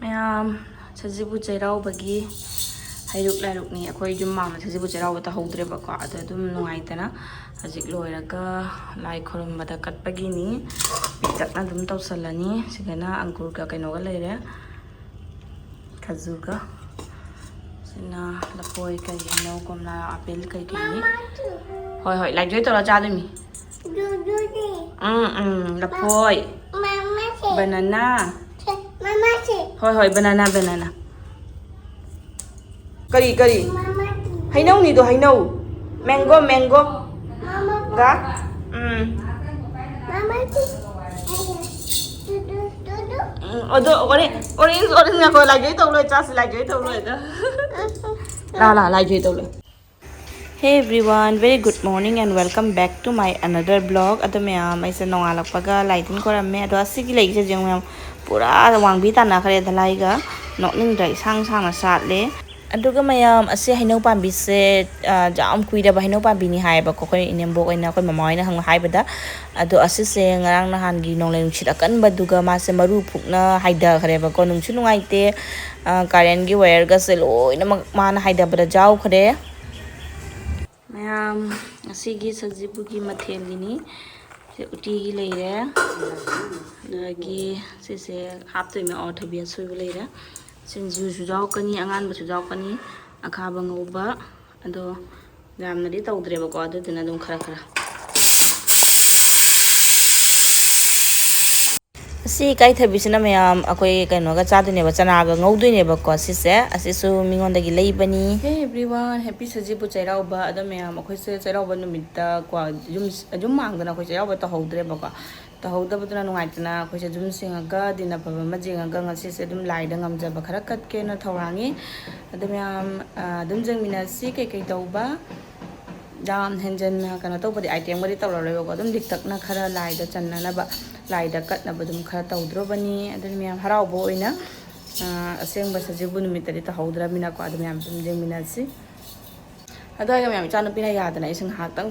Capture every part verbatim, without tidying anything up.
ꯃꯌꯥꯝ, ꯁꯖꯤꯕꯨ ꯆꯩꯔꯥꯎꯕꯒꯤ ꯍꯩꯔꯨꯛ ꯂꯥꯏꯔꯨꯛꯅꯤ꯫ ꯑꯩꯈꯣꯏ ꯌꯨꯝ ꯃꯥꯡꯗ ꯁꯖꯤꯕꯨ ꯆꯩꯔꯥꯎꯕ ꯇꯧꯍꯧꯗ꯭ꯔꯦꯕꯀꯣ, ꯑꯗꯣ ꯑꯗꯨꯝ ꯅꯨꯡꯉꯥꯏꯇꯅ ꯍꯧꯖꯤꯛ ꯂꯣꯏꯔꯒ ꯂꯥꯏ ꯈꯨꯔꯨꯝꯕꯗ ꯀꯠꯄꯒꯤꯅꯤ꯫ ꯄꯤꯛꯇꯛꯅ ꯑꯗꯨꯝ ꯇꯧꯁꯜꯂꯅꯤ꯫ ꯁꯤꯗꯅ ꯑꯪꯒꯨꯔꯒ ꯀꯩꯅꯣꯒ ꯂꯩꯔꯦ, ꯈꯖꯨꯔꯒ꯫ ꯁꯤꯅ ꯂꯐꯣꯏ, ꯀꯔꯤ, ꯍꯩꯅꯧ, ꯀꯣꯝꯂꯥ, ꯑꯥꯄꯦꯜ, ꯀꯩ ꯀꯩꯅꯤ꯫ ꯍꯣꯏ ꯍꯣꯏ, ꯂꯥꯏꯖꯣꯏ ꯇꯧꯔ ꯆꯥꯗꯣꯏꯅꯤ꯫ ꯎꯝ ꯎꯝ, ꯂꯐꯣꯏ, ꯕꯅꯥꯅꯥ꯫ ꯍꯣꯏ ꯍꯣꯏ, ꯕꯅꯥꯅꯥ, ꯕꯅꯥꯅꯥ꯫ ꯀꯔꯤ ꯀꯔꯤ? ꯍꯩꯅꯧꯅꯤꯗꯣ, ꯍꯩꯅꯧ꯫ Mango, mango. ꯒ? ꯎꯝ꯫ ꯎꯝ, ꯑꯗꯣ ꯑꯣꯔꯦꯟꯖ, ꯑꯣꯔꯦꯟꯖ, ꯑꯣꯔꯦꯟꯖ ꯉꯥꯏꯈꯣ, ꯂꯥꯏꯖꯣꯏ ꯇꯧ ꯂꯣꯏ ꯆꯥꯁꯤ, ꯂꯥꯏꯖꯣꯏ ꯇꯧ ꯂꯣꯏꯗ꯫ ꯂꯥ ꯂꯥ, ꯂꯥꯏꯖꯣꯏ ꯇꯧ ꯂꯣꯏ꯫ Hey everyone, very good morning and welcome back to my another vlog. ꯑꯗꯣ ꯃꯌꯥꯝ, ꯑꯩꯁꯦ ꯅꯣꯡꯉꯥꯜꯂꯛꯄꯒ ꯂꯥꯏ ꯇꯤꯟ ꯈꯣꯏꯔꯝꯃꯦ꯫ ꯑꯗꯣ ꯑꯁꯤꯒꯤ ꯂꯩꯁꯦ ꯌꯦꯡꯉꯨ ꯃꯌꯥꯝ, ꯄꯨꯔꯥ ꯋꯥꯡꯕꯤ ꯇꯥꯟꯅꯈ꯭ꯔꯦ ꯗꯂꯥꯏꯒ꯫ ꯅꯣꯛꯅꯤꯡꯗ꯭ꯔꯥ? ꯏꯁꯥꯡ ꯁꯥꯡꯅ ꯁꯥꯠꯂꯦ꯫ ꯑꯗꯨꯒ ꯃꯌꯥꯝ, ꯑꯁꯤ ꯍꯩꯅꯧ ꯄꯥꯝꯕꯤꯁꯦ, ꯑ, ꯌꯥꯝ ꯀꯨꯏꯔꯕ ꯍꯩꯅꯧ ꯄꯥꯝꯕꯤꯅꯤ ꯍꯥꯏꯌꯦꯕꯀꯣ, ꯑꯩꯈꯣꯏ ꯏꯅꯦꯝꯕꯣꯛ ꯑꯣꯏꯅ ꯑꯩꯈꯣꯏ ꯃꯃꯥ ꯍꯣꯏꯅ ꯍꯪ-, ꯍꯥꯏꯕꯗ꯫ ꯑꯗꯣ ꯑꯁꯤꯁꯦ ꯉꯔꯥꯡ ꯅꯍꯥꯟꯒꯤ ꯅꯣꯡꯂꯩ ꯅꯨꯡꯁꯤꯠ ꯑꯀꯟꯕꯗꯨꯒ ꯃꯥꯁꯦ ꯃꯔꯨ ꯐꯨꯛꯅ ꯍꯥꯏꯊꯈ꯭ꯔꯦꯕꯀꯣ꯫ ꯅꯨꯡꯁꯨ ꯅꯨꯡꯉꯥꯏꯇꯦ, ꯑ, ꯀꯥꯔꯦꯟꯒꯤ ꯋꯥꯌꯔꯒꯁꯦ ꯂꯣꯏꯅꯃꯛ ꯃꯥꯅ ꯍꯥꯏꯊꯕꯗ ꯌꯥꯎꯈ꯭ꯔꯦ꯫ ꯃꯌꯥꯝ, ꯉꯁꯤꯒꯤ ꯁꯖꯤꯕꯨꯒꯤ ꯃꯊꯦꯜꯒꯤꯅꯤ꯫ ꯁꯤ ꯎꯇꯤꯒꯤ ꯂꯩꯔꯦ, ꯑꯗꯒꯤ ꯁꯤꯁꯦ ꯍꯥꯞꯇꯣꯏꯅꯦ, ꯑꯋꯥꯊꯕꯤ ꯑꯁꯣꯏꯕ ꯂꯩꯔꯦ꯫ ꯁꯤꯡꯖꯨꯁꯨ ꯌꯥꯎꯔꯛꯀꯅꯤ, ꯑꯉꯥꯟꯕꯁꯨ ꯌꯥꯎꯔꯛꯀꯅꯤ, ꯑꯈꯥꯕ ꯉꯧꯕ꯫ ꯑꯗꯣ ꯌꯥꯝꯅꯗꯤ ꯇꯧꯗ꯭ꯔꯦꯕꯀꯣ, ꯑꯗꯨꯗꯨꯅ ꯑꯗꯨꯝ ꯈꯔ ꯈꯔ꯫ ꯑꯁꯤ ꯏꯀꯥꯏꯊꯕꯤꯁꯤꯅ ꯃꯌꯥꯝ ꯑꯩꯈꯣꯏ ꯀꯩꯅꯣꯒ ꯆꯥꯗꯣꯏꯅꯦꯕ, ꯆꯅꯥꯒ ꯉꯧꯗꯣꯏꯅꯦꯕꯀꯣ꯫ ꯁꯤꯁꯦ, ꯑꯁꯤꯁꯨ ꯃꯤꯉꯣꯟꯗꯒꯤ ꯂꯩꯕꯅꯤ꯫ Hey everyone, happy ꯁꯖꯤꯕꯨ ꯆꯩꯔꯥꯎꯕ꯫ ꯑꯗꯣ ꯃꯌꯥꯝ, ꯑꯩꯈꯣꯏꯁꯦ ꯆꯩꯔꯥꯎꯕ ꯅꯨꯃꯤꯠꯇ ꯀꯣ, ꯌꯨꯝ, ꯌꯨꯝ ꯃꯥꯡꯗꯅ ꯑꯩꯈꯣꯏ ꯆꯩꯔꯥꯎꯕ ꯇꯧꯍꯧꯗ꯭ꯔꯦꯕꯀꯣ꯫ ꯇꯧꯍꯧꯗꯕꯗꯨꯅ ꯅꯨꯡꯉꯥꯏꯇꯅ ꯑꯩꯈꯣꯏꯁꯦ ꯑꯗꯨꯝ ꯁꯤꯡꯉꯒ, ꯗꯤꯟ ꯑꯐꯕ ꯑꯃ ꯌꯦꯡꯉꯒ ꯉꯁꯤꯁꯦ ꯑꯗꯨꯝ ꯂꯥꯏꯗ ꯉꯝꯖꯕ ꯈꯔ ꯀꯠꯀꯦꯅ ꯊꯧꯔꯥꯡꯉꯤ꯫ ꯑꯗꯣ ꯃꯌꯥꯝ, ꯑ, ꯑꯗꯨꯝ ꯌꯦꯡꯃꯤꯟꯅꯁꯤ ꯀꯩꯀꯩ ꯇꯧꯕ꯫ ꯌꯥꯝ ꯍꯦꯟꯖꯟꯅ ꯀꯩꯅꯣ ꯇꯧꯕꯗꯤ, ꯑꯥꯏꯇꯦꯝꯒꯗꯤ ꯇꯧꯔꯔꯣꯏꯕꯀꯣ꯫ ꯑꯗꯨꯝ ꯂꯤꯛꯇꯛꯅ ꯈꯔ ꯂꯥꯏꯗ ꯆꯟꯅꯅꯕ, ꯂꯥꯏꯗ ꯀꯠꯅꯕ ꯑꯗꯨꯝ ꯈꯔ ꯇꯧꯗ꯭ꯔꯣꯕꯅꯤ꯫ ꯑꯗꯨꯅ ꯃꯌꯥꯝ ꯍꯔꯥꯎꯕ ꯑꯣꯏꯅ, ꯑ, ꯑꯁꯦꯡꯕ ꯁꯖꯤꯕꯨ ꯅꯨꯃꯤꯠꯇꯗꯤ ꯇꯧꯍꯧꯗ꯭ꯔꯃꯤꯅꯀꯣ, ꯑꯗꯨ ꯃꯌꯥꯝ ꯑꯗꯨꯝ ꯌꯦꯡꯃꯤꯟꯅꯁꯤ꯫ ꯑꯗꯨꯋꯥꯏꯒ ꯃꯌꯥꯝ ꯏꯆꯥꯅꯨꯄꯤꯅ ꯌꯥꯗꯅ ꯑꯩꯁꯦ ꯉꯥꯏꯍꯥꯛꯇꯪ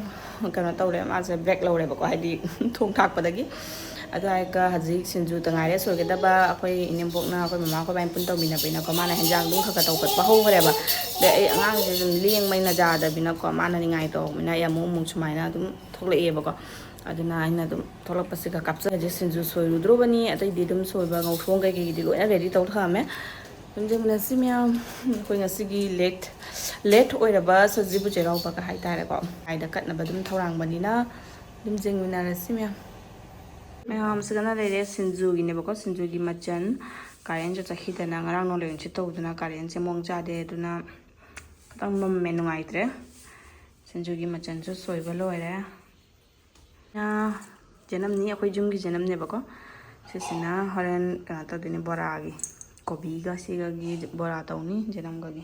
ꯀꯩꯅꯣ ꯇꯧꯔꯦ, ꯃꯥꯁꯦ ꯕ꯭ꯔꯦꯛ ꯂꯧꯔꯦꯕꯀꯣ, ꯍꯥꯏꯗꯤ ꯊꯣꯡ ꯊꯥꯛꯄꯗꯒꯤ꯫ ꯑꯗꯨ ꯍꯥꯏꯔꯒ ꯍꯧꯖꯤꯛ ꯁꯤꯡꯖꯨꯗ ꯉꯥꯏꯔꯦ ꯁꯣꯏꯒꯗꯕ꯫ ꯑꯩꯈꯣꯏ ꯏꯅꯦꯝꯕꯣꯛꯅ ꯑꯩꯈꯣꯏ ꯃꯃꯥ ꯑꯩꯈꯣꯏ ꯏꯕꯥꯅꯤ ꯄꯨꯟ ꯇꯧꯃꯤꯟꯅꯕꯅꯤꯅꯀꯣ, ꯃꯥꯅ ꯍꯦꯟꯖꯥꯡ ꯑꯗꯨꯝ ꯈꯔ ꯈꯔ ꯇꯧꯈꯠꯄ ꯍꯧꯈ꯭ꯔꯦꯕ꯫ ꯑꯗꯩ ꯑꯩ ꯑꯉꯥꯡꯁꯦ ꯑꯗꯨꯝ ꯂꯦꯡꯕꯅꯤꯅ ꯌꯥꯗꯕꯅꯤꯅꯀꯣ, ꯃꯥꯅ ꯅꯤꯡꯉꯥꯏ ꯇꯧꯕꯅꯤꯅ ꯑꯩ ꯑꯃꯨꯛ ꯑꯃꯨꯛ ꯁꯨꯃꯥꯏꯅ ꯑꯗꯨꯝ ꯊꯣꯛꯂꯛꯑꯦꯕꯀꯣ꯫ ꯑꯗꯨꯅ ꯑꯩꯅ ꯑꯗꯨꯝ ꯊꯣꯛꯂꯛꯄꯁꯤꯒ ꯀꯥꯞꯆꯔꯁꯦ꯫ ꯁꯤꯡꯖꯨ ꯁꯣꯏꯔꯨꯗ꯭ꯔꯣꯕꯅꯤ, ꯑꯇꯩꯗꯤ ꯑꯗꯨꯝ ꯁꯣꯏꯕ, ꯉꯧꯊꯣꯡ ꯀꯩꯀꯩꯒꯤꯗꯤ ꯂꯣꯏꯅ ꯔꯦꯗꯤ ꯇꯧ ꯊꯝꯃꯦ꯫ ꯑꯗꯨꯝ ꯌꯦꯡꯃꯤꯟꯅꯁꯤ ꯃꯌꯥꯝ꯫ ꯑꯩꯈꯣꯏ ꯉꯁꯤꯒꯤ ꯂꯦꯠ ꯂꯦꯠ ꯑꯣꯏꯔꯕ ꯁꯖꯤꯕꯨ ꯆꯩꯔꯥꯎꯕꯒ ꯍꯥꯏꯇꯥꯔꯦꯀꯣ, ꯂꯥꯏꯗ ꯀꯠꯅꯕ ꯑꯗꯨꯝ ꯊꯧꯔꯥꯡꯕꯅꯤꯅ ꯑꯗꯨꯝ ꯌꯦꯡꯃꯤꯟꯅꯔꯁꯤ ꯃꯌꯥꯝ꯫ ꯃꯌꯥꯝ ꯁꯤꯗꯅ ꯂꯩꯔꯦ ꯁꯤꯡꯖꯨꯒꯤꯅꯦꯕꯀꯣ, ꯁꯤꯡꯖꯨꯒꯤ ꯃꯆꯜ꯫ ꯀꯥꯔꯦꯟꯁꯨ ꯆꯠꯈꯤꯗꯅ ꯉꯔꯥꯡ ꯅꯣꯡꯂꯩ ꯅꯨꯡꯁꯤꯠ ꯇꯧꯗꯅ ꯀꯥꯔꯦꯟꯁꯦ ꯃꯑꯣꯡ ꯆꯥꯗꯦ, ꯑꯗꯨꯅ ꯈꯤꯇꯪ ꯃꯝꯃꯦ, ꯅꯨꯡꯉꯥꯏꯇ꯭ꯔꯦ꯫ ꯁꯤꯡꯖꯨꯒꯤ ꯃꯆꯜꯁꯨ ꯁꯣꯏꯕ ꯂꯣꯏꯔꯦ꯫ ꯑꯥ, ꯌꯦꯅꯝꯅꯤ, ꯑꯩꯈꯣꯏ ꯌꯨꯝꯒꯤ ꯌꯦꯅꯝꯅꯦꯕꯀꯣ꯫ ꯁꯤꯁꯤꯅ ꯍꯣꯔꯦꯟ ꯀꯩꯅꯣ ꯇꯧꯗꯣꯏꯅꯦ, ꯕꯣꯔꯥꯒꯤ꯫ ꯀꯣꯕꯤꯒ ꯁꯤꯒꯒꯤ ꯕꯣꯔꯥ ꯇꯧꯅꯤ, ꯌꯦꯅꯝꯒꯒꯤ꯫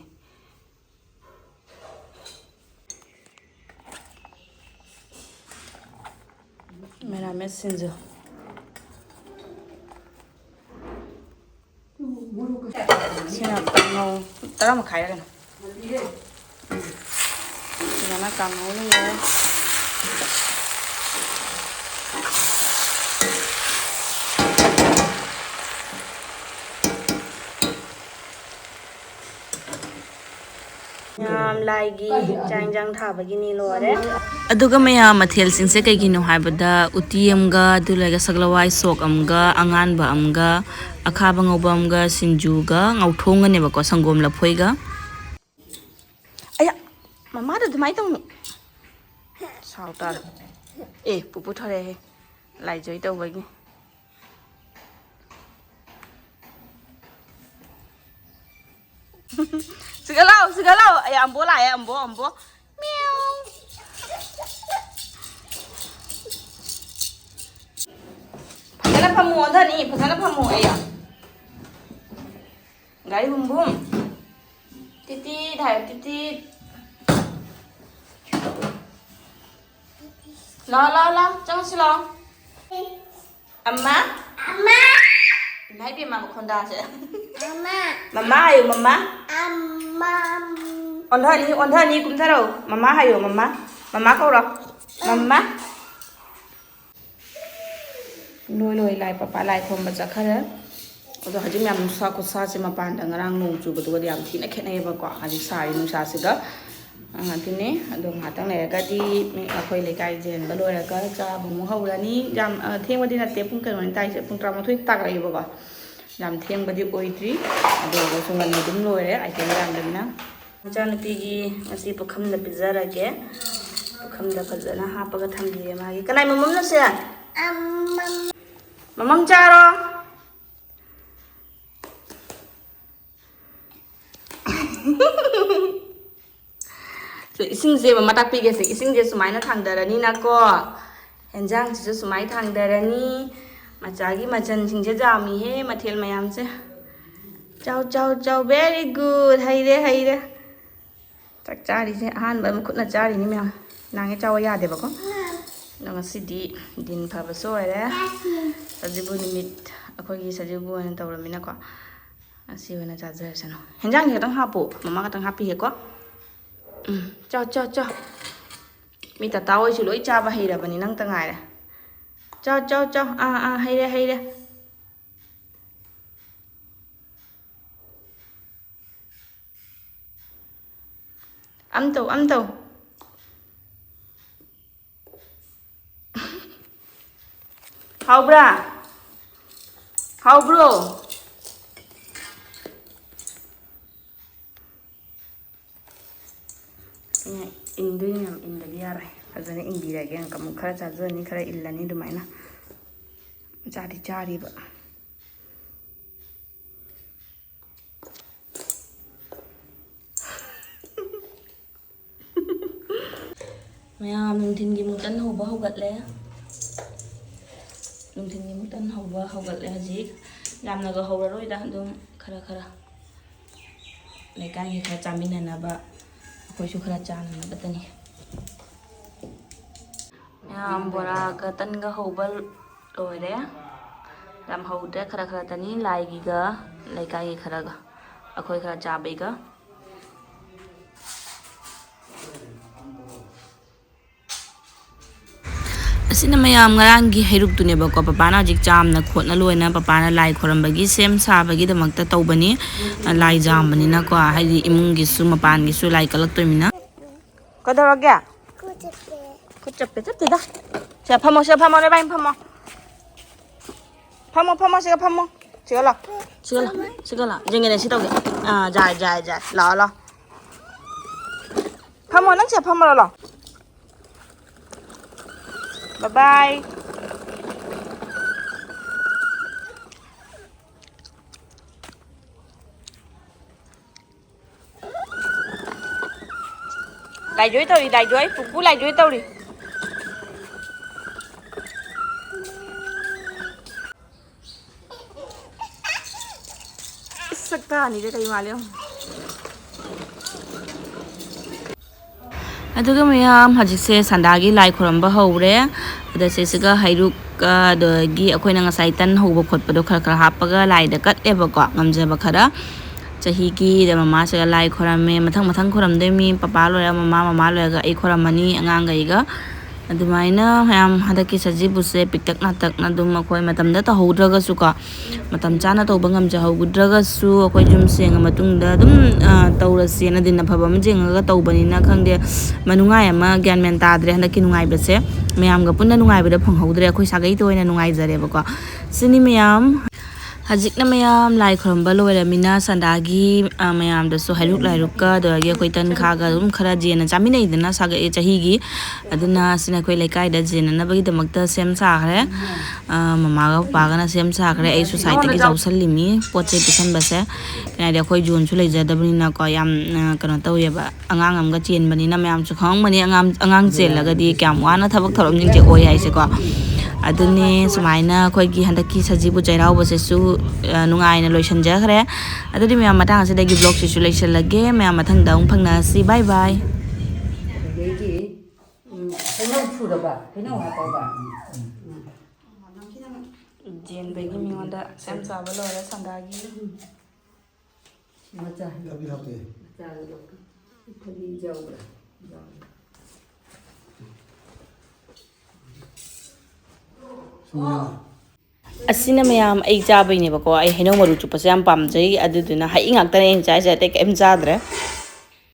ꯃꯦꯔꯥꯃꯦꯁ ꯁꯤꯡꯖꯨ꯫ ꯁꯤꯅ ꯀꯥꯡꯉꯧ, ꯇꯔꯥ ꯃꯈꯥꯏꯔ ꯀꯩꯅꯣ꯫ ꯁꯤꯗꯅ ꯀꯥꯡꯉꯧ ꯂꯩꯔꯦ꯫ ꯃꯌꯥꯝ ꯂꯥꯏꯒꯤ ꯆꯥꯛ ꯏꯟꯖꯥꯡ ꯊꯥꯕꯒꯤꯅꯤ, ꯂꯣꯏꯔꯦ꯫ ꯑꯗꯨꯒ ꯃꯌꯥꯝ ꯃꯊꯦꯜꯁꯤꯡꯁꯦ ꯀꯩꯒꯤꯅꯣ ꯍꯥꯏꯕꯗ, ꯎꯇꯤ ꯑꯃꯒ, ꯑꯗꯨ ꯂꯩꯔꯒ ꯁꯒꯂꯋꯥꯏ ꯁꯣꯛ ꯑꯃꯒ, ꯑꯉꯥꯟꯕ ꯑꯃꯒ, ꯑꯈꯥꯕ ꯉꯧꯕ ꯑꯃꯒ, ꯁꯤꯡꯖꯨꯒ, ꯉꯧꯊꯣꯡꯒꯅꯦꯕꯀꯣ, ꯁꯪꯒꯣꯝ ꯂꯐꯣꯏꯒ꯫ ꯑꯌꯥ, ꯃꯃꯥꯗ ꯑꯗꯨꯃꯥꯏꯅ ꯇꯧꯅꯨ꯫ ꯁꯥꯎ ꯇꯥꯔꯦ꯫ ꯑꯦ, ꯄꯨꯄꯨ ꯊꯣꯔꯛꯑꯦ꯫ ꯂꯥꯏꯖꯣꯏ ꯇꯧꯕꯒꯤ꯫ ꯁꯤꯒ ꯂꯥꯛꯑꯣ, ꯁꯤꯒ ꯂꯥꯛꯑꯣ꯫ ꯑꯩ ꯑꯝꯕꯣ ꯂꯥꯛꯑꯦ, ꯑꯝꯕꯣ, ꯑꯝꯕꯣ꯫ ꯃꯤꯌꯥꯎ꯫ ꯐꯖꯅ ꯐꯝꯃꯨ, ꯑꯣꯟꯊꯅꯤ, ꯐꯖꯅ ꯐꯝꯃꯨ꯫ ꯑꯩ ꯒꯥꯔꯤ ꯍꯨꯝꯕꯨꯝ꯫ ꯇꯤꯇꯤꯠ ꯍꯥꯏꯌꯣ, ꯇꯤꯇꯤꯠ꯫ ꯂꯥꯎ, ꯂꯥꯎ, ꯂꯥꯎ꯫ ꯆꯪꯉꯨꯁꯤ ꯂꯥꯎ꯫ ꯑꯃ꯫ ꯑꯃ꯫ ꯏꯃꯥ ꯏꯕꯦꯝꯃ ꯃꯈꯣꯟꯗꯥꯁꯦ꯫ ꯑꯃ꯫ ꯃꯃꯥ ꯍꯥꯏꯌꯨ, ꯃꯃꯥ꯫ ꯑꯃ꯫ ꯑꯣꯟꯊꯅꯤ, ꯑꯣꯟꯊꯅꯤ, ꯀꯨꯝꯊꯔꯛꯎ꯫ ꯃꯃꯥ ꯍꯥꯏꯌꯨ, ꯃꯃꯥ꯫ ꯃꯃꯥ ꯀꯧꯔꯣ꯫ ꯃꯃꯥ꯫ ꯂꯣꯏ ꯂꯣꯏ ꯂꯥꯏ ꯄꯄꯥ ꯂꯥꯏ ꯈꯨꯔꯨꯝꯕ ꯆꯠꯈꯔꯦ꯫ ꯑꯗꯣ ꯍꯧꯖꯤꯛ ꯃꯌꯥꯝ ꯅꯨꯡꯁꯥ ꯈꯨꯠꯁꯥꯁꯦ ꯃꯄꯥꯟꯗ ꯉꯔꯥꯡ ꯅꯣꯡ ꯆꯨꯕꯗꯨꯒꯗꯤ ꯌꯥꯝ ꯊꯤꯅ ꯈꯦꯠꯅꯩꯌꯦꯕꯀꯣ꯫ ꯍꯧꯖꯤꯛ ꯁꯥꯔꯤ ꯅꯨꯡꯁꯥꯁꯤꯒ꯫ ꯑ, ꯑꯗꯨꯅꯦ꯫ ꯑꯗꯣ ꯉꯥꯏꯍꯥꯛꯇꯪ ꯂꯩꯔꯒꯗꯤ ꯃꯤ, ꯑꯩꯈꯣꯏ ꯂꯩꯀꯥꯏ ꯌꯦꯟꯕ ꯂꯣꯏꯔꯒ ꯆꯥꯕ ꯑꯃꯨꯛ ꯍꯧꯔꯅꯤ꯫ ꯌꯥꯝ, ꯑ, ꯊꯦꯡꯕꯗꯤ ꯅꯠꯇꯦ, ꯄꯨꯡ ꯀꯩꯅꯣꯅꯤ ꯇꯥꯏꯁꯦ, ꯄꯨꯡ ꯇꯔꯥꯃꯥꯊꯣꯏ ꯇꯥꯔꯛꯑꯦꯕꯀꯣ꯫ ꯌꯥꯝ ꯊꯦꯡꯕꯗꯤ ꯑꯣꯏꯗ꯭ꯔꯤ꯫ ꯑꯗꯨ ꯑꯣꯏꯔꯒꯁꯨ ꯉꯟꯅ ꯑꯗꯨꯝ ꯂꯣꯏꯔꯦ, ꯑꯥꯏꯇꯦꯝ ꯌꯥꯝꯕꯅꯤꯅ꯫ ꯏꯆꯥꯅꯨꯄꯤꯒꯤ ꯉꯁꯤ ꯄꯨꯈꯝꯗ ꯄꯤꯖꯔꯒꯦ꯫ ꯄꯨꯈꯝꯗ ꯐꯖꯅ ꯍꯥꯞꯄꯒ ꯊꯝꯕꯤꯔꯦ ꯃꯥꯒꯤ꯫ ꯀꯅꯥꯏ ꯃꯃꯝꯅꯣ ꯁꯦ? ꯃꯃꯝ ꯆꯥꯔꯣ꯫ ꯁꯦ, ꯏꯁꯤꯡꯁꯦ ꯃꯃꯥ ꯇꯥꯛꯄꯤꯒꯦꯁꯦ꯫ ꯏꯁꯤꯡꯁꯦ ꯁꯨꯃꯥꯏꯅ ꯊꯥꯡꯗꯔꯅꯤꯅꯀꯣ꯫ ꯍꯦꯟꯖꯥꯡꯁꯤꯁꯨ ꯁꯨꯃꯥꯏꯅ ꯊꯥꯡꯗꯔꯅꯤ꯫ ꯃꯆꯥꯒꯤ ꯃꯆꯜꯁꯤꯡꯁꯦ ꯌꯥꯝꯃꯤꯍꯦ, ꯃꯊꯦꯜ ꯃꯌꯥꯝꯁꯦ꯫ ꯆꯥꯎ, ꯆꯥꯎ, ꯆꯥꯎ꯫ Very good꯫ ꯍꯩꯔꯦ, ꯍꯩꯔꯦ꯫ ꯆꯥꯛ ꯆꯥꯔꯤꯁꯦ ꯑꯍꯥꯟꯕ ꯃꯈꯨꯠꯅ ꯆꯥꯔꯤꯅꯤ ꯃꯌꯥꯝ꯫ ꯅꯥꯡꯉꯦ ꯆꯥꯎ ꯌꯥꯗꯦꯕꯀꯣ꯫ ꯑꯗꯣ ꯉꯁꯤꯗꯤ ꯗꯤꯟ ꯐꯕꯁꯨ ꯑꯣꯏꯔꯦ꯫ ꯁꯖꯤꯕꯨ ꯅꯨꯃꯤꯠ, ꯑꯩꯈꯣꯏꯒꯤ ꯁꯖꯤꯕꯨ ꯑꯣꯏꯅ ꯇꯧꯔꯃꯤꯅꯀꯣ꯫ ꯑꯁꯤ ꯑꯣꯏꯅ ꯆꯥꯖꯔꯁꯅꯨ꯫ ꯍꯦꯟꯖꯥꯡꯁꯦ ꯈꯤꯇꯪ ꯍꯥꯞꯄꯨ, ꯃꯃꯥ ꯈꯛꯇꯪ ꯍꯥꯞꯄꯤꯒꯦꯀꯣ꯫ ꯎꯝ, ꯆꯥꯎ, ꯆꯥꯎ, ꯆꯥꯎ꯫ ꯃꯤ ꯇꯇꯥ ꯍꯣꯏꯁꯨ ꯂꯣꯏ ꯆꯥꯕ ꯍꯩꯔꯕꯅꯤ, ꯅꯪꯇ ꯉꯥꯏꯔꯦ꯫ ꯆꯥꯎ, ꯆꯥꯎ, ꯆꯥꯎ꯫ ꯑꯥ, ꯑꯥ, ꯍꯩꯔꯦ, ꯍꯩꯔꯦ꯫ ꯑꯝ ꯇꯧ, ꯑꯝ ꯇꯧ꯫ ꯍꯥꯎꯕ꯭ꯔꯥ? ꯍꯥꯎꯕ꯭ꯔꯣ? ꯑꯩꯅ ꯏꯟꯗꯣꯏꯅꯦ, ꯌꯥꯝ ꯏꯟꯗꯗꯤ ꯌꯥꯔꯣꯏ꯫ ꯐꯖꯅ ꯏꯟꯕꯤꯔꯒꯦ꯫ ꯑꯃꯨꯛ ꯑꯃꯨꯛ ꯈꯔ ꯆꯥꯖꯅꯤ, ꯈꯔ ꯏꯜꯂꯅꯤ ꯑꯗꯨꯃꯥꯏꯅ꯫ ꯆꯥꯗꯤ ꯆꯥꯔꯤꯕ꯫ ꯃꯌꯥꯝ ꯅꯨꯡꯊꯤꯟꯒꯤ ꯑꯃꯨꯛ ꯇꯟ ꯍꯧꯕ ꯍꯧꯒꯠꯂꯦ꯫ ꯅꯨꯡꯊꯤꯟꯒꯤ ꯑꯃꯨꯛ ꯇꯟ ꯍꯧꯕ ꯍꯧꯒꯠꯂꯦ ꯍꯧꯖꯤꯛ꯫ ꯌꯥꯝꯅꯒ ꯍꯧꯔꯔꯣꯏꯗ, ꯑꯗꯨꯝ ꯈꯔ ꯈꯔ ꯂꯩꯀꯥꯏꯒꯤ ꯈꯔ ꯆꯥꯃꯤꯟꯅꯅꯕ, ꯑꯩꯈꯣꯏꯁꯨ ꯈꯔ ꯆꯥꯅꯅꯕꯇꯅꯤ꯫ ꯃꯌꯥꯝ ꯕꯣꯔꯥꯒ ꯇꯟꯒ ꯍꯧꯕ ꯂꯣꯏꯔꯦ꯫ ꯌꯥꯝ ꯍꯧꯗ꯭ꯔꯦ, ꯈꯔ ꯈꯔꯇꯅꯤ, ꯂꯥꯏꯒꯤꯒ ꯂꯩꯀꯥꯏꯒꯤ ꯈꯔꯒ, ꯑꯩꯈꯣꯏ ꯈꯔ ꯆꯥꯕꯩꯒ꯫ ꯑꯁꯤꯅ ꯃꯌꯥꯝ ꯉꯔꯥꯡꯒꯤ ꯍꯩꯔꯨꯛꯇꯨꯅꯦꯕꯀꯣ꯫ ꯄꯄꯥꯅ ꯍꯧꯖꯤꯛ ꯆꯥꯝꯅ ꯈꯣꯠꯅ ꯂꯣꯏꯅ ꯄꯄꯥꯅ ꯂꯥꯏ ꯈꯣꯏꯔꯝꯕꯒꯤ ꯁꯦꯝ ꯁꯥꯕꯒꯤꯗꯃꯛꯇ ꯇꯧꯕꯅꯤ꯫ ꯂꯥꯏ ꯆꯥꯝꯕꯅꯤꯅꯀꯣ, ꯍꯥꯏꯗꯤ ꯏꯃꯨꯡꯒꯤꯁꯨ ꯃꯄꯥꯟꯒꯤꯁꯨ ꯂꯥꯏ ꯀꯠꯂꯛꯇꯣꯏꯃꯤꯅ꯫ ꯀꯩꯗꯧꯔꯒꯦ? ꯈꯨꯠ ꯆꯞꯄꯦ꯫ ꯆꯞꯇꯦꯗ꯫ ꯁꯤꯗ ꯐꯝꯃꯣ, ꯁꯤꯗ ꯐꯝꯃꯣ, ꯅꯣꯏꯕꯥꯅꯤ ꯐꯝꯃꯣ꯫ ꯐꯝꯃꯣ, ꯐꯝꯃꯣ, ꯁꯤꯗ ꯐꯝꯃꯣ꯫ ꯁꯤꯗ ꯂꯥꯎ꯫ ꯁꯤꯗ ꯂꯥꯎ꯫ ꯁꯤꯗ ꯂꯥꯎ꯫ ꯌꯦꯡꯒꯦꯅꯦ, ꯁꯤ ꯇꯧꯒꯦ꯫ ꯑꯥ, ꯌꯥꯏ, ꯌꯥꯏ, ꯌꯥꯏ꯫ ꯂꯥꯛꯑꯣ, ꯂꯥꯛꯑꯣ꯫ ꯐꯝꯃꯣ, ꯅꯪ ꯁꯤꯗ ꯐꯝꯃꯣ, ꯂꯥꯛꯑꯣ꯫ ꯕꯥꯏ ꯕꯥꯏ꯫ ꯂꯥꯏꯖꯣꯏ ꯇꯧꯔꯤ, ꯂꯥꯏꯖꯣꯏ꯫ ꯄꯨꯄꯨ ꯂꯥꯏꯖꯣꯏ ꯇꯧꯔꯤ꯫ ꯏꯁ, ꯁꯛꯇꯥꯅꯤꯗ ꯀꯩ ꯃꯥꯜꯂꯦ ꯌꯦꯡꯉꯨ꯫ ꯑꯗꯨꯒ ꯃꯌꯥꯝ, ꯍꯧꯖꯤꯛꯁꯦ ꯁꯟꯗꯥꯒꯤ ꯂꯥꯏ ꯈꯨꯔꯨꯝꯕ ꯍꯧꯔꯦ꯫ ꯑꯗ ꯁꯤꯁꯤꯒ ꯍꯩꯔꯨꯛ, ꯑꯗꯒꯤ ꯑꯩꯈꯣꯏꯅ ꯉꯁꯥꯏ ꯇꯟ ꯍꯧꯕ ꯈꯣꯠꯄꯗꯣ ꯈꯔ ꯈꯔ ꯍꯥꯞꯄꯒ ꯂꯥꯏꯗ ꯀꯠꯂꯦꯕꯀꯣ, ꯉꯝꯖꯕ ꯈꯔ꯫ ꯆꯍꯤꯒꯤ, ꯑꯗ ꯃꯃꯥꯁꯤꯒ ꯂꯥꯏ ꯈꯣꯏꯔꯝꯃꯦ꯫ ꯃꯊꯪ ꯃꯊꯪ ꯈꯣꯏꯔꯝꯗꯣꯏꯃꯤ꯫ ꯄꯄꯥ ꯂꯣꯏꯔꯒ ꯃꯃꯥ, ꯃꯃꯥ ꯂꯣꯏꯔꯒ ꯑꯩ ꯈꯣꯏꯔꯝꯃꯅꯤ ꯑꯉꯥꯡꯈꯩꯒ꯫ ꯑꯗꯨꯃꯥꯏꯅ ꯃꯌꯥꯝ ꯍꯟꯗꯛꯀꯤ ꯁꯖꯤꯕꯨꯁꯦ ꯄꯤꯛꯇꯛ ꯅꯥꯇꯛꯅ ꯑꯗꯨꯝ ꯑꯩꯈꯣꯏ ꯃꯇꯝꯗ ꯇꯧꯍꯧꯗ꯭ꯔꯒꯁꯨꯀꯣ, ꯃꯇꯝ ꯆꯥꯅ ꯇꯧꯕ ꯉꯝꯖꯍꯧꯗ꯭ꯔꯒꯁꯨ ꯑꯩꯈꯣꯏ ꯌꯨꯝ ꯁꯦꯡꯉ ꯃꯇꯨꯡꯗ ꯑꯗꯨꯝ, ꯑ, ꯇꯧꯔꯁꯦꯅ ꯗꯤꯟ ꯑꯐꯕ ꯑꯃ ꯌꯦꯡꯉꯒ ꯇꯧꯕꯅꯤꯅ ꯈꯪꯗꯦ, ꯃꯅꯨꯡꯉꯥꯏ ꯑꯃ ꯒ꯭ꯌꯥꯟ ꯃꯦꯟ ꯇꯥꯗ꯭ꯔꯦ ꯍꯟꯗꯛꯀꯤ ꯅꯨꯡꯉꯥꯏꯕꯁꯦ꯫ ꯃꯌꯥꯝꯒ ꯄꯨꯟꯅ ꯅꯨꯡꯉꯥꯏꯕꯗ ꯐꯪꯍꯧꯗ꯭ꯔꯦ, ꯑꯩꯈꯣꯏ ꯁꯥꯒꯩꯗ ꯑꯣꯏꯅ ꯅꯨꯡꯉꯥꯏꯖꯔꯦꯕꯀꯣ꯫ ꯁꯤꯅꯤ ꯃꯌꯥꯝ꯫ ꯍꯧꯖꯤꯛꯅ ꯃꯌꯥꯝ ꯂꯥꯏ ꯈꯨꯔꯨꯝꯕ ꯂꯣꯏꯔꯃꯤꯅ ꯁꯟꯗꯥꯒꯤ, ꯑ, ꯃꯌꯥꯝꯗꯁꯨ ꯍꯩꯔꯨꯛ ꯂꯥꯏꯔꯨꯛꯀ ꯑꯗꯨꯗꯒꯤ ꯑꯩꯈꯣꯏ ꯇꯟ ꯈꯥꯒ ꯑꯗꯨꯝ ꯈꯔ ꯖꯦꯟꯅ ꯆꯥꯃꯤꯟꯅꯩꯗꯅ ꯁꯥꯒꯩ ꯆꯍꯤꯒꯤ꯫ ꯑꯗꯨꯅ ꯁꯤꯅ ꯑꯩꯈꯣꯏ ꯂꯩꯀꯥꯏꯗ ꯖꯦꯟꯅꯅꯕꯒꯤꯗꯃꯛꯇ ꯁꯦꯝ ꯁꯥꯈ꯭ꯔꯦ꯫ ꯑ, ꯃꯃꯥꯒ ꯄꯄꯥꯒꯅ ꯁꯦꯝ ꯁꯥꯈ꯭ꯔꯦ꯫ ꯑꯩꯁꯨ ꯁꯥꯏꯠꯇꯒꯤ ꯌꯥꯎꯁꯜꯂꯤꯃꯤ ꯄꯣꯠ ꯆꯩ ꯄꯤꯁꯟꯕꯁꯦ꯫ ꯀꯩꯅꯣ ꯍꯥꯏꯗꯤ ꯑꯩꯈꯣꯏ ꯖꯣꯟꯁꯨ ꯂꯩꯖꯗꯕꯅꯤꯅꯀꯣ, ꯌꯥꯝ, ꯑ, ꯀꯩꯅꯣ ꯇꯧꯋꯦꯕ꯫ ꯑꯉꯥꯡ ꯑꯃꯒ ꯆꯦꯟꯕꯅꯤꯅ ꯃꯌꯥꯝꯁꯨ ꯈꯪꯉꯝꯒꯅꯤ, ꯑꯉꯥꯡ, ꯑꯉꯥꯡ ꯆꯦꯜꯂꯒꯗꯤ ꯀꯌꯥꯝ ꯋꯥꯅ ꯊꯕꯛ ꯊꯧꯔꯝꯁꯤꯡꯁꯦ ꯑꯣꯏ ꯍꯥꯏꯁꯦꯀꯣ꯫ ꯑꯗꯨꯅꯦ, ꯁꯨꯃꯥꯏꯅ ꯑꯩꯈꯣꯏꯒꯤ ꯍꯟꯗꯛꯀꯤ ꯁꯖꯤꯕꯨ ꯆꯩꯔꯥꯎꯕꯁꯤꯁꯨ, ꯑ, ꯅꯨꯡꯉꯥꯏꯅ ꯂꯣꯏꯁꯤꯟꯖꯈ꯭ꯔꯦ꯫ ꯑꯗꯨꯗꯤ ꯃꯌꯥꯝ, ꯃꯇꯥꯡ ꯑꯁꯤꯗꯒꯤ ꯕ꯭ꯂꯣꯛꯁꯤꯁꯨ ꯂꯣꯏꯁꯤꯜꯂꯒꯦ꯫ ꯃꯌꯥꯝ ꯃꯊꯪꯗ ꯑꯃꯨꯛ ꯐꯪꯅꯁꯤ꯫ ꯕꯥꯏ ꯕꯥꯏ꯫ ꯑꯗꯒꯤ, ꯎꯝ, ꯍꯩꯅꯧ ꯁꯨꯔꯕ? ꯍꯩꯅꯧ ꯍꯥꯞꯄꯕ? ꯎꯝ꯫ ꯖꯦꯟꯕꯒꯤ ꯃꯤꯉꯣꯟꯗ ꯁꯦꯝ ꯁꯥꯕ ꯂꯣꯏꯔꯦ ꯁꯟꯗꯥꯒꯤ꯫ ꯃꯆꯥ꯫ ꯊꯕꯤ ꯍꯥꯞꯄꯦ꯫ ꯃꯆꯥꯗꯣ ꯊꯕꯤ ꯌꯥꯎꯕ꯭ꯔꯥ? ꯌꯥꯎꯕ꯭ꯔꯥ? ꯑꯁꯤꯅ ꯃꯌꯥꯝ ꯑꯩ ꯆꯥꯕꯩꯅꯦꯕꯀꯣ꯫ ꯑꯩ ꯍꯩꯅꯧ ꯃꯔꯨ ꯆꯨꯞꯄꯁꯦ ꯌꯥꯝ ꯄꯥꯝꯖꯩ, ꯑꯗꯨꯗꯨꯅ ꯍꯩ ꯉꯥꯛꯇꯅꯦ ꯑꯩꯅ ꯆꯥꯏꯁꯦ, ꯑꯇꯩ ꯀꯩꯝ ꯆꯥꯗ꯭ꯔꯦ꯫